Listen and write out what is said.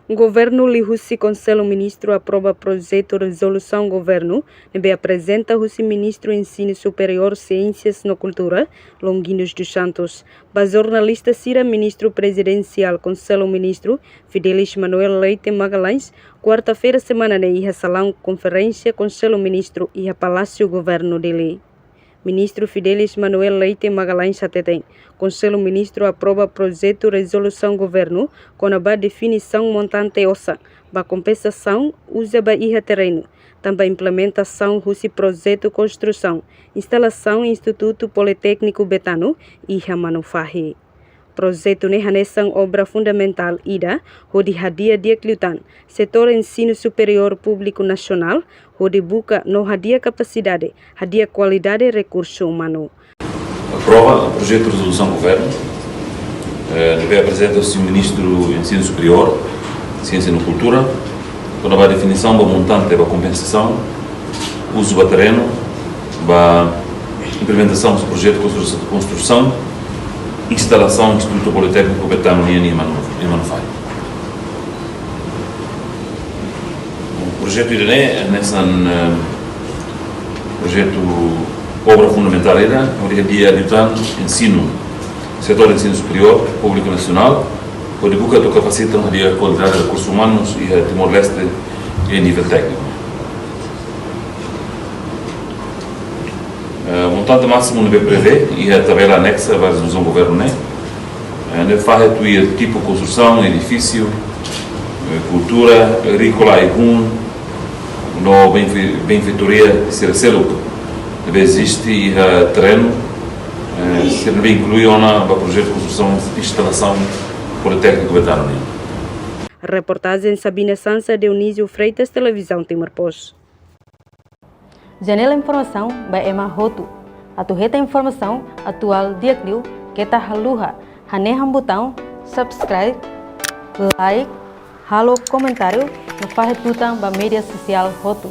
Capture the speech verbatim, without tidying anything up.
Governu liuhusi Konsellu Ministru aprova projetu rezolusaun governu ne'ebé aprezenta husi Ministru Ensinu Superiór, Siénsias no Kultura, Longuinhos dos Santos, ba jornalista sira. Ministru Prezidensiál Konsellu Ministru, Fidelis Manuel Leite Magalhães, kuarta-feira semana ne'e iha salaun konferénsia Konsellu Ministru iha Palásiu Governu Dili. Ministru Fidelis Manuel Leite Magalhães hateten, Konsellu Ministru aprova projetu rezolusaun governu kona-ba definisaun montante osan ba kompensasaun uza ba iha terrenu, tanba implementasaun husi projetu konstrusaun instalasaun Institutu Politékniku Betano iha Manufahi. Projetu ne'e hanesan obra fundamentál ida hodi hadi'a di'ak liután setór ensinu superiór públiku nasionál, hodi buka no hadi'a kapasidade, hadi'a kualidade rekursu umanu. Aprova projetu rezolusaun governu, eh, ne'ebé aprezenta husi Ministru Ensinu Superiór, Siénsia no Kultura, kona-ba definisaun ba montante ba kompensasaun uzu ba terrenu ba implementasaun husi projetu konstru-, konstrusaun instalasaun Institutu Politékniku Betano nian iha Manu-, iha Manufahi. Projetu ida-ne'e hanesan, eh, projetu obra fundamentál ida hodi hadi'a liután ensinu, setór ensinu superiór públiku nasionál, hodi buka atu kapasita no hadi'a kualidade rekursu umanus iha Timor-Leste iha nivel tékniku. Eh, montante másimu ne'ebé prevee iha tabela anexa ba rezolusaun governu ne'e, eh, ne'e fahe tuir tipu konstrusaun, edifísiu, eh, kultura, agríkola, ai-hun, no benfe-, benfeitoria sira seluk ne'ebé eziste iha terrenu, eh, sira ne'ebé inklui ona ba projetu konstrusaun instalasaun Politékniku Betano nian. Reportajen Sabina Sansa, Dionísio Freitas, Televizaun Timor Post. Janela informasaun ba ema hotu. Atu hetan informasaun atuál di'ak liu, keta haluha hanehan butaun subscribe, like, halo komentáriu no fahe tutan ba média sosiál hotu.